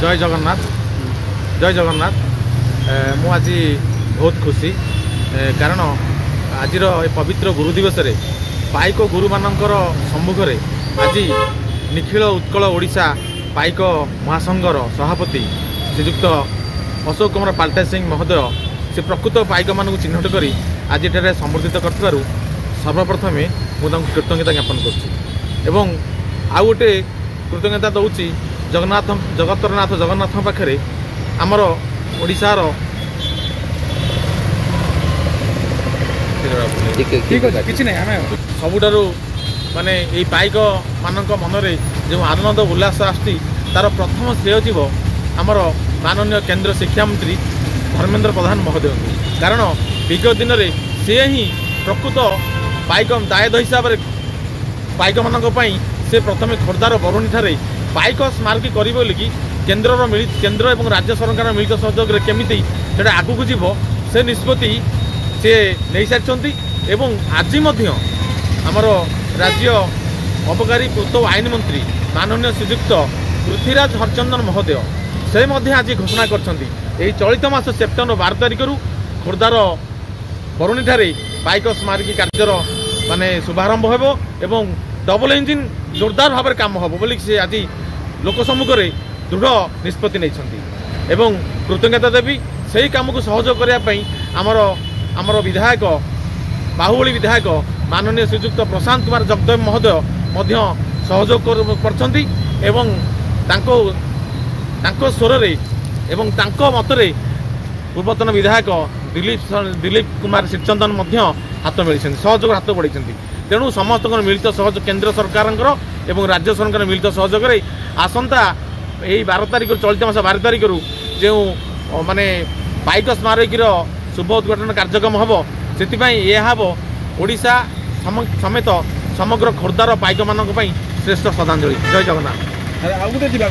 ଜୟ ଜଗନ୍ନାଥ, ଜୟ ଜଗନ୍ନାଥ। ମୁଁ ଆଜି ବହୁତ ଖୁସି, କାରଣ ଆଜିର ଏ ପବିତ୍ର ଗୁରୁ ଦିବସରେ ପାଇକ ଗୁରୁମାନଙ୍କର ସମ୍ମୁଖରେ ଆଜି ନିଖିଳ ଉତ୍କଳ ଓଡ଼ିଶା ପାଇକ ମହାସଂଘର ସଭାପତି ଶ୍ରୀଯୁକ୍ତ ଅଶୋକ କୁମାର ପାଲଟା ସିଂ ମହୋଦୟ ସେ ପ୍ରକୃତ ପାଇକମାନଙ୍କୁ ଚିହ୍ନଟ କରି ଆଜି ଏଠାରେ ସମ୍ବର୍ଦ୍ଧିତ କରିଥିବାରୁ ସର୍ବପ୍ରଥମେ ମୁଁ ତାଙ୍କୁ କୃତଜ୍ଞତା ଜ୍ଞାପନ କରୁଛି। ଏବଂ ଆଉ ଗୋଟେ କୃତଜ୍ଞତା ଦେଉଛି ଜଗନ୍ନାଥ, ଜଗତର ନାଥ ଜଗନ୍ନାଥଙ୍କ ପାଖରେ। ଆମର ଓଡ଼ିଶାର କିଛି ନାହିଁ, ଆମେ ସବୁଠାରୁ ମାନେ ଏଇ ପାଇକମାନଙ୍କ ମନରେ ଯେଉଁ ଆନନ୍ଦ ଉଲ୍ଲାସ ଆସୁଛି, ତାର ପ୍ରଥମ ଶ୍ରେୟ ଯିବ ଆମର ମାନନୀୟ କେନ୍ଦ୍ର ଶିକ୍ଷାମନ୍ତ୍ରୀ ଧର୍ମେନ୍ଦ୍ର ପ୍ରଧାନ ମହୋଦୟଙ୍କୁ। କାରଣ ବିଗତ ଦିନରେ ସେ ହିଁ ପ୍ରକୃତ ପାଇକ ଦାୟଦ ହିସାବରେ ପାଇକମାନଙ୍କ ପାଇଁ ସେ ପ୍ରଥମେ ଖୋର୍ଦ୍ଧାର ବରୁଣୀଠାରେ ପାଇକ ସ୍ମାରକୀ କରିବେ ବୋଲିକି କେନ୍ଦ୍ରର ମିଳି କେନ୍ଦ୍ର ଏବଂ ରାଜ୍ୟ ସରକାରଙ୍କ ମିଳିତ ସହଯୋଗରେ କେମିତି ସେଇଟା ଆଗକୁ ଯିବ, ସେ ନିଷ୍ପତ୍ତି ସେ ନେଇସାରିଛନ୍ତି। ଏବଂ ଆଜି ମଧ୍ୟ ଆମର ରାଜ୍ୟ ଅବକାରୀ ପୂର୍ତ୍ତ ଆଇନ ମନ୍ତ୍ରୀ ମାନନୀୟ ଶ୍ରୀଯୁକ୍ତ ପୃଥ୍ୱୀରାଜ ହରିଚନ୍ଦନ ମହୋଦୟ ସେ ମଧ୍ୟ ଆଜି ଘୋଷଣା କରିଛନ୍ତି, ଏହି ଚଳିତ ମାସ ସେପ୍ଟେମ୍ବର 12 ତାରିଖରୁ ଖୋର୍ଦ୍ଧାର ବରୁଣୀଠାରେ ପାଇକ ସ୍ମାରକୀ କାର୍ଯ୍ୟର ମାନେ ଶୁଭାରମ୍ଭ ହେବ ଏବଂ ଡବଲ ଇଞ୍ଜିନ୍ ଜୋରଦାର ଭାବରେ କାମ ହେବ ବୋଲି ସେ ଆଜି ଲୋକ ସମ୍ମୁଖରେ ଦୃଢ଼ ନିଷ୍ପତ୍ତି ନେଇଛନ୍ତି। ଏବଂ କୃତଜ୍ଞତା ଦେବି ସେହି କାମକୁ ସହଯୋଗ କରିବା ପାଇଁ ଆମର ବିଧାୟକ, ବାହୁବଳୀ ବିଧାୟକ ମାନନୀୟ ଶ୍ରୀଯୁକ୍ତ ପ୍ରଶାନ୍ତ କୁମାର ଜଗଦେବ ମହୋଦୟ ମଧ୍ୟ ସହଯୋଗ କରିଛନ୍ତି। ଏବଂ ତାଙ୍କ ସ୍ୱରରେ ଏବଂ ତାଙ୍କ ମତରେ ପୂର୍ବତନ ବିଧାୟକ ଦିଲ୍ଲୀପ କୁମାର ଶ୍ରୀଚନ୍ଦନ ମଧ୍ୟ ହାତ ମିଳିଛନ୍ତି, ସହଯୋଗ ହାତ ବଢ଼େଇଛନ୍ତି। ତେଣୁ ସମସ୍ତଙ୍କର ମିଳିତ ସହଯୋଗ, କେନ୍ଦ୍ର ସରକାରଙ୍କର ଏବଂ ରାଜ୍ୟ ସରକାରଙ୍କର ମିଳିତ ସହଯୋଗରେ ଆସନ୍ତା ଏଇ 12 ତାରିଖରୁ, ଚଳିତ ମାସ 12 ତାରିଖରୁ ଯେଉଁ ମାନେ ପାଇକ ସ୍ମାରକୀର ଶୁଭ ଉଦ୍ଘାଟନ କାର୍ଯ୍ୟକ୍ରମ ହେବ, ସେଥିପାଇଁ ଏହା ହେବ ଓଡ଼ିଶା ସମେତ ସମଗ୍ର ଖୋର୍ଦ୍ଧାର ପାଇକମାନଙ୍କ ପାଇଁ ଶ୍ରେଷ୍ଠ ଶ୍ରଦ୍ଧାଞ୍ଜଳି। ଜୟ ଜଗନ୍ନାଥ। ଆଉ ଗୋଟେ ଯିବା।